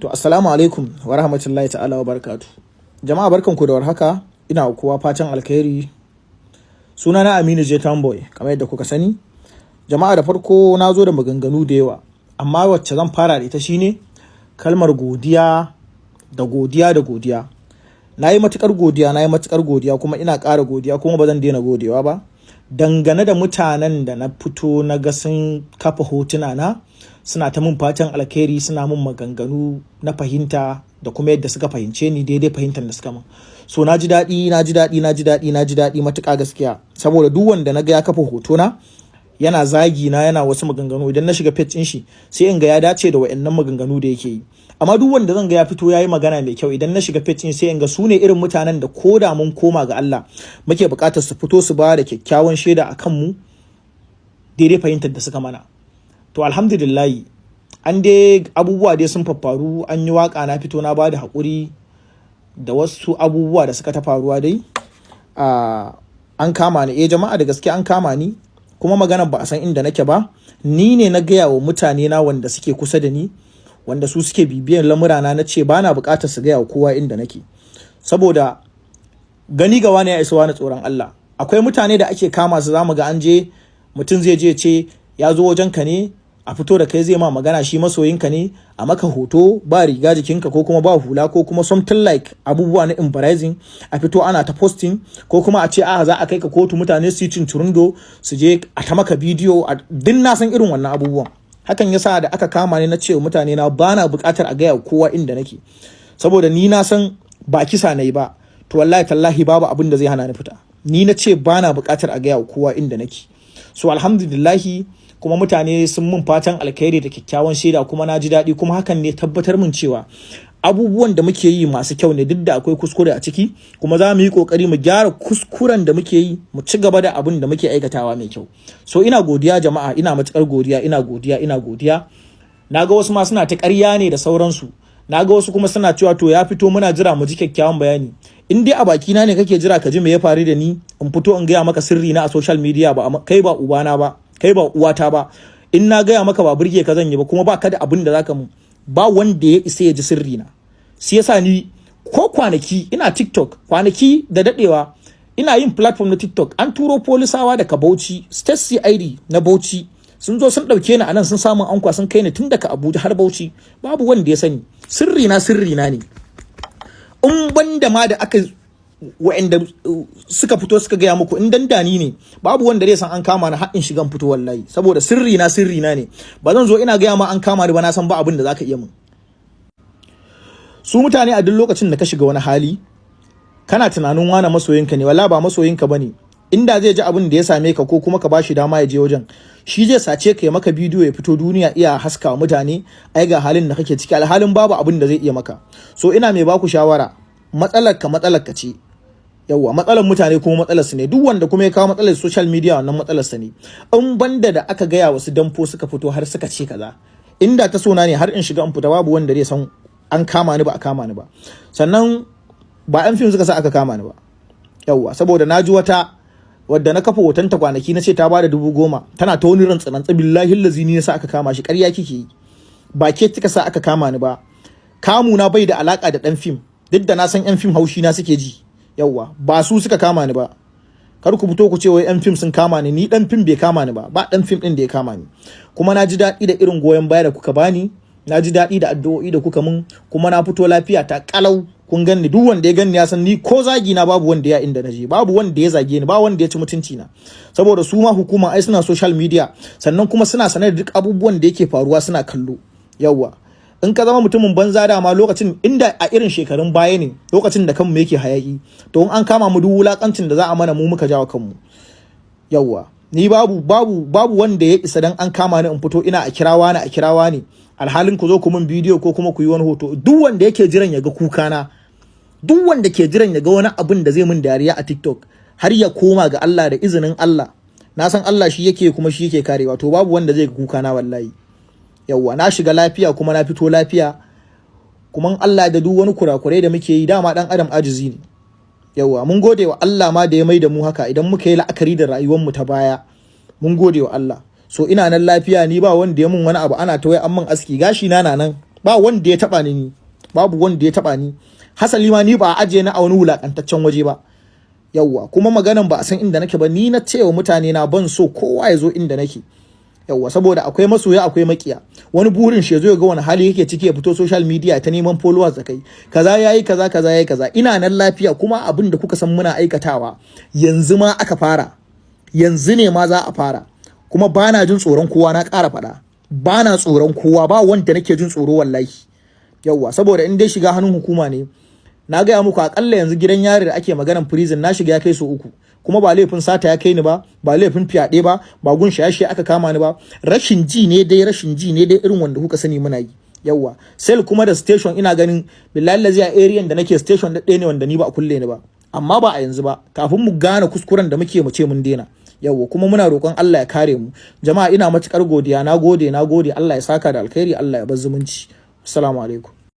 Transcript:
To, assalamu alaikum wa rahmatullahi ta'ala wa barakatu. Jama'a, barkanku da warhaka, ina wa kowa fatan alkhairi. Sunana Aminu J Townboy, kamar yadda kuka sani. Jama'a, da farko na zo da maganganu da yawa, amma wacce zan fara da ita shine kalmar godiya da godiya da godiya. Na yi matuƙar godiya, na yi matuƙar godiya, kuma ina ƙara godiya, kuma ba zan daina godewa ba. Dangane da mutanen da na fito na ga sun kafa hotuna na, suna ta mun fatan alkhairi, suna mun maganganu na fahimta da kuma yadda suka fahimce ni, daidai fahimtar da suka mun. So na ji daɗi, na ji daɗi, na ji daɗi, na ji daɗi matuƙa gaskiya. Saboda duk wanda na ga ya kafa hotona yana zagi na, yana wasu maganganu, idan na shiga page ɗin shi sai in ga ya dace da wa'annan maganganu da yake yi. Amma duk wanda zan ga ya fito yayi magana mai kyau, idan na shiga page ɗin sai in ga su ne irin mutanen da ko da mun koma ga Allah muke buƙatar su fito su ba da kyakkyawan shaida akan mu, daidai fahimtar da suka mana. To, alhamdulillahi, an dai abubuwa dai sun faffaru, an yi waka, na fito na ba da haƙuri da wasu abubuwa da suka ta faruwa dai. An kama ni, eh jama'a, da gaske an kama ni, kuma maganar ba a san inda nake ba. Ni ne na gaya wa mutane na wanda suke kusa da ni, wanda su suke bibiyan lamurana, na ce ba na buƙatar su gaya wa kowa inda nake, saboda gani ga wani ya isa wani tsoron Allah. Akwai mutane da ake kama su, zamu ga an je, mutum zai je ce ya zo wajen ka ne a fito da kai, zai ma magana, shi masoyinka ne, a maka hoto ba riga jikinka ko kuma ba hula ko kuma something like abubuwa na embarrassing, a fito ana ta posting, ko kuma a ce a za a kai ka kotu, mutane su yi cincirundo su je a ta maka bidiyo. Din na san irin wannan abubuwan. Hakan yasa da aka kama ni na ce mutane na bana buƙatar a gaya kowa inda nake, saboda ni na san ba kisa na yi ba. To, wallahi tallahi babu abin da zai hana ni fita. Ni na ce bana buƙatar a gaya kowa inda nake. So alhamdulillahi, kuma mutane sun mun fatan alkhairi da kyakkyawan shaida, kuma na ji daɗi, kuma hakan ne tabbatar mun cewa abubuwan da muke yi masu kyau ne, duk da akwai kuskure a ciki, kuma za mu yi kokari mu gyara kuskuren da muke yi, mu ci gaba da abin da muke aikatawa mai kyau. So ina godiya jama'a, ina matukar godiya, ina godiya, ina godiya. Na ga wasu ma suna ta ƙarya ne da sauransu. Na ga wasu kuma suna cewa to ya fito, muna jira mu ji kyakkyawan bayani. In dai a bakina ne kake jira ka ji me ya faru da ni, in fito in gaya maka sirri na a social media ba, kai ba ubana ba, kai ba uwata ba. In na gaya maka ba burge ka zan yi ba, kuma ba ka da abin da zaka mu. Ba wanda ya isa ya ji sirri na. Shi yasa ni ko kwanaki ina TikTok, kwanaki da dadewa ina yin platform na TikTok, an turo polisawa daga Bauchi State, CID na Bauchi, sun zo sun dauke ni anan, sun samu ankwa, sun kai ni tun daga Abuja har Bauchi. Babu wanda ya sani. Sirri na sirri na ne. In banda ma da aka wa'anda suka fito suka gaya muku, in dandani ne, babu wanda zai san an kama ni har in shigan fito wallahi, saboda sirri na sirri na ne. Ba zan zo ina gaya ma an kama ni ba, na san ba abin da zaka iya mun. Su mutane, a duk lokacin da ka shiga wani hali kana tunanin wani masoyinka ne, wala ba masoyinka bane. Inda zai ji abin da ya same ka, ko kuma ka bashi dama ya je wajen shi, zai sace ka ya maka bidiyo ya fito duniya iya haska wa mutane, ai ga halin da kake ciki, alhalin babu abin da zai iya maka. So ina mai baku shawara, matsalar ka matsalar ka ce. Yawwa, matsalar mutane kuma matsalar su ne. Duk wanda kuma ya kawo matsalar social media, wannan matsalar sa ne. In banda da aka gaya wasu danfo suka fito har suka ce kaza, inda ta sona ne har in shiga in fita babu wanda zai san an kama ni, ba a kama ni ba. Sannan ba yan fim suka sa aka kama ni ba. Yawwa, saboda na ji wata wadda na kafa hotonta kwanaki na ce ta bada 10,000, tana ta wani rantsa rantsa, billahi lazi ni sa aka kama shi. Ƙarya kike yi, ba ke kika sa aka kama ni ba. Kamu na bai da alaka da dan fim, duk da na san yan fim haushi na suke ji. Yawwa, ba su suka kama ni ba. Kar ku fito ku ce wai yan fim sun kama ni. Ni dan fim bai kama ni ba, ba dan fim din da ya kama ni. Kuma na ji daɗi da irin goyon baya da kuka bani, na ji daɗi da addu'o'i da kuka mun, kuma na fito lafiya ta kalau. Kun ganni, duk wanda ya ganni ya san ni ko zagi na babu wanda ya inda naje, babu wanda ya zage ni, ba wanda ya ci mutunci na, saboda su ma hukuma ai suna social media, sannan kuma suna sanar da duk abubuwan da yake faruwa, suna kallo. Yawwa, in ka zama mutumin banza, dama lokacin inda a irin shekarun baya ne, lokacin da kanmu yake hayaki, to in an kama mu, duk wulakancin da za a mana mu muka jawo kanmu. Yawwa, ni babu babu babu wanda ya isa dan an kama ni in fito ina a kirawa ni, a kirawa ni, alhalin ku zo ku min bidiyo ko kuma ku yi wani hoto. Duk wanda yake jiran ya ga kuka na, duk wanda ke jiran ya ga wani abin da zai min dariya a TikTok, har ya koma ga Allah, da izinin Allah, na san Allah shi yake kuma shi yake karewa, to babu wanda zai ga kuka na wallahi. Yawwa, na shiga lafiya kuma na fito lafiya. Kuma Allah da duk wani kurakurai da muke yi, dama dan adam ajizi ne. Yawwa, mun gode wa Allah ma da ya mai da mu haka. Idan muka yi la'akari da rayuwar mu ta baya, mun gode wa Allah. So ina nan lafiya, ni ba wanda ya mun wani abu. Ana ta wai an mun aski, gashi na nan. Ba wanda ya taba ni, babu wanda ya taba ni. Hasali ma ni ba a ajiye ni a wani wulakantaccen waje ba. Yawwa, kuma maganan ba a san inda nake ba, ni na ce wa mutane na ban so kowa ya zo inda nake. Yawwa, saboda akwai masoya, akwai makiya. Wani burin shi ya zo ya ga wani hali yake ciki, ya fito social media ta neman followers da kai kaza yayi kaza, kaza yayi kaza. Ina nan lafiya, kuma abin da kuka san muna aikatawa yanzu ma aka fara, yanzu ne ma za a fara. Kuma bana jin tsoron kowa, na ƙara faɗa, bana tsoron kowa, ba wanda nake jin tsoro wallahi. Yawwa, saboda in dai shiga hannun hukuma ne, na gaya muku, akalla yanzu gidan yari da ake maganan prison na shiga ya kai su 3, kuma ba laifin sata ya kai ni ba, ba laifin fyaɗe ba, ba gun shaye aka kama ni ba. Rashin ji ne dai, rashin ji ne dai irin wanda kuka sani muna yi. Yawwa, cell kuma da station, ina ganin billahi lazi a area da nake, station ɗaya ne wanda ni ba a kulle ni ba, amma ba a yanzu ba, kafin mu gane kuskuren da muke mu ce mun daina. Yawwa, kuma muna roƙon Allah ya kare mu. Jama'a, ina matukar godiya, na gode, na gode. Allah ya saka da alkhairi, Allah ya bar zumunci. Assalamu alaikum.